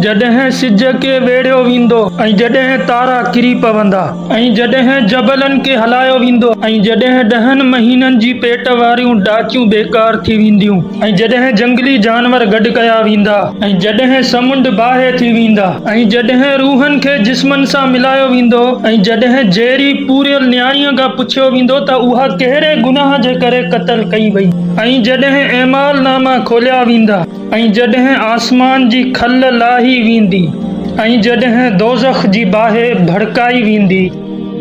جڏهن سج کي ويڙهيو ويندو ۽ جڏهن تارا ڪري پوندا ۽ جڏهن جبلن کي هلايو ويندو ۽ جڏهن ڏهن مهينن جي پيٽ واريون ڏاچيون بيڪار ٿي وينديون ۽ جڏهن جهنگلي جانور گڏ ڪيا ويندا ۽ جڏهن سمنڊ باهه ٿي ويندا ۽ جڏهن روحن کي جسمن سان ملايو ويندو ۽ جڏهن جيئري پوريل نياڻيء کان پڇيو ويندو ته اها ڪهڙي گناهه جي ڪري قتل ڪئي وئي ۽ جڏهن اعمال ناما کوليا ويندا. ۽ جڏهن آسمان جي کل لاهي ويندي، ۽ جڏهن دوزخ جي باهه ڀڙڪائي ويندي،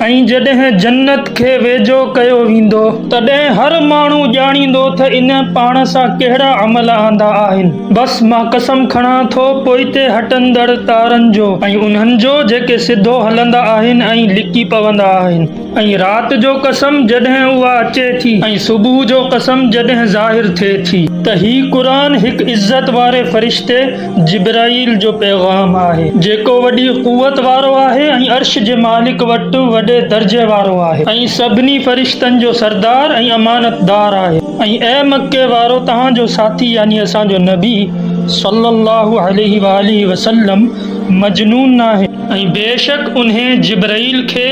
۽ جڏهن جنت کي ويجهو ڪيو ويندو، تڏهن هر ماڻهو ڄاڻيندو ته ان پاڻ سان ڪهڙا عمل آندا آهن. بس مان قسم کڻان ٿو پوئتي هٽندڙ تارن جو، ۽ انهن جو جيڪي سڌو هلندا آهن ۽ لڪي پوندا آهن. ۽ رات جو قسم جڏهن اها اچي ٿي ۽ صبح جو قسم جڏهن ظاهر ٿئي ٿي ته هي قرآن هڪ عزت واري فرشتي جبرائيل جو پيغام آهي جيڪو وڏي قوت وارو آهي ۽ عرش جي مالڪ وٽ وڏي درجي وارو آهي ۽ سڀني فرشتن جو سردار ۽ امانتدار آهي ۽ اي مڪي وارو توهان جو ساٿي يعني اسان جو نبي صلّي اللّٰه عليه واٰله وسلّم مجنون ناهي. ۽ بيشڪ انهي، جبرئيل، کي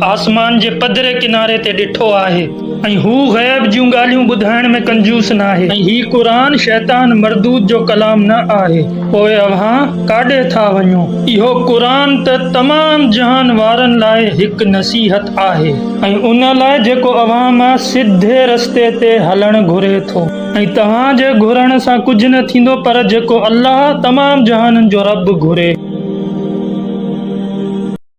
آسمان جي پڌري ڪناري تي ڏٺو آهي ۽ هو غيب جون ڳالهيون ٻڌائڻ ۾ ڪنجوس ناهي ۽ هي قرآن شيطان مردود جو ڪلام نه آهي پوء اوهان ڪاڏي ٿا وڃو؟ اهو قرآن ته تمام جهان وارن لاء هڪ نصيحت آهي ۽ ان لاء جيڪو اوهان مان سڌي رستي تي هلڻ گهري ٿو. ۽ توهان جي گهرڻ سان ڪجهه نه ٿيندو پر جيڪو الله، تمام جهانن جو رب، گهري.